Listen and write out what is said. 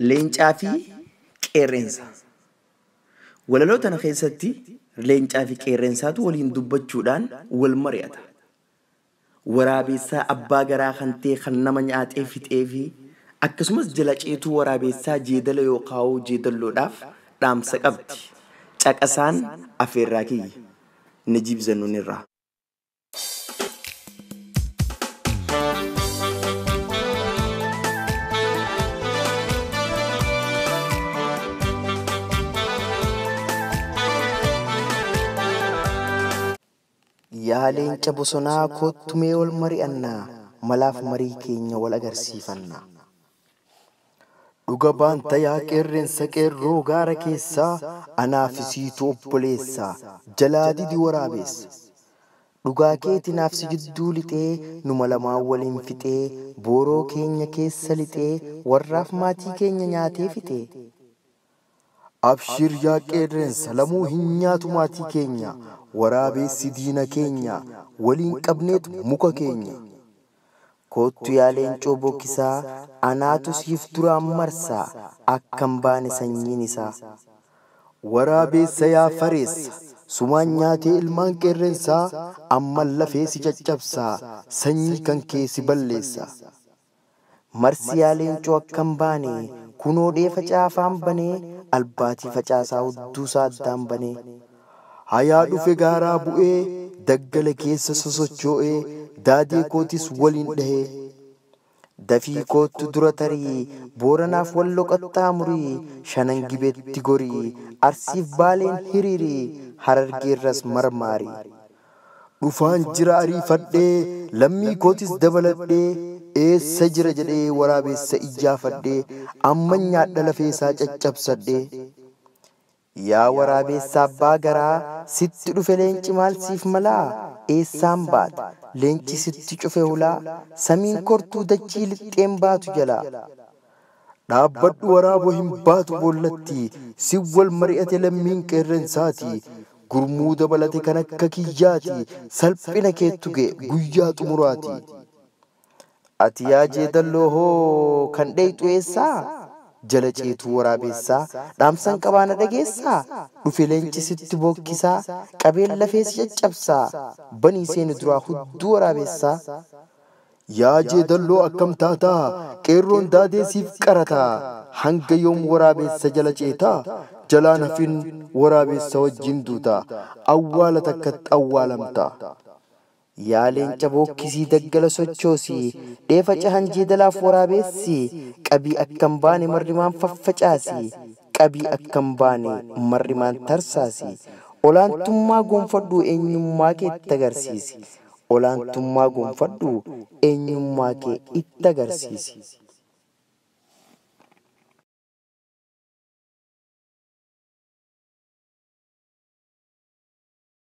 Leencaa fi qeerransa. Walaloo tana keessatti leencaa fi qeerransaatu waliin dubbachuudhaan wal mari'ata. Waraabessaa abbaa garaa kan ta'e kan nama nyaatee fixee fi akkasumas jala ceetuu waraabessaa jeedala yookaan jeedalloodhaaf dhaamsa qabdi. Caqasaan afeerraa kiyya. Najiib Zannuun irraa. Yaa leenca bosonaa kottu mee wal mari'annaa, malaaf marii keenya wal agarsiifannaa. Dhuga baanta yaa qeerransa qeerroo gaara keessaa, anaaf isiitu obboleessaa, jalaa didi waraabessa. Dhugaa keeti naaf si jidduu lixee, numa lamaan waliin fixee, booroo keenya keessa lixee, warraaf maatii keenya nyaatee fixee. Abshir yaa qeerransa lamuu hin nyaatu maatii keenya, waraabessi diina keenya, waliin qabneetu muka keenya. Kottu yaa leencoo bokkisaa, anaatu siif duraan marsaa, akkam baane sanyiin isaa. Waraabessa yaa fareessa, sumaan nyaatee ilmaan qeerransaa, amman lafee si caccabsaa, sanyii kan kee si balleessa. Marsi yaa leencoo akkam baane, kunoo dhee facaafaan banee, albaatii facaasaa hudduusaa addaan banee. Hayaa dhufe gaaraa bu'ee, daggala keessa sosocho'ee, daadee kootis waliin dhahee. Dafii koottu dura tarii, booranaaf walloo qaxxaamurii, shanan gibeetti gorii, arsiif baaleen hiriirii, harargeerras marmaarii. Dhufaan jira ariifadhee, lammii kootis dabaladhee, eessa jira jedhee waraabessa iyyaafadhee, amman nyaadha lafee isaa caccabsadhee. Yaa waraabessa abbaa garaa, sitti dhufe leenci maal siif malaa? Eessaan baata? Leenci sitti cufe hulaa, samiin kortuu dachii lixxeen baatu jalaa. Dhaabbadhu waraaboo hin baatu boollatti, si wal mari'ate lammiin qeerransaati. Gurmuu dabalate kan akka kiyyaati, salphina keettu ga'e guyyaa xumuraati. Ati yaa jeedalloo hoo kan dheeyxu eessaa? Jala ceetuu waraabessaa, dhaamsan qabaana dhageessaa, dhufe leenci sitti bokkisaa, qabeen lafee si caccabsaa, banii seeni duraa hudduu waraabessaa. Yaa jeedalloo akkam taataa, qeerroon daadee siif qarataa, hanga yoom waraabessa jala ceetaa, jalaan hafin waraabessa wajjin duutaa, awwaala takkatti awwaalamtaa. Yaa leenca bookkisii daggala sochoosii, dheefa cahan jeedalaaf waraabessi, qabii akkam baane marrimaan faffacaasi, qabii akkam baane marrimaan tarsaasi, olaantummaa gonfadhuu eenyummaa kee itti agarsiisi, olaantummaa gonfadhuu eenyummaa kee itti agarsiisi.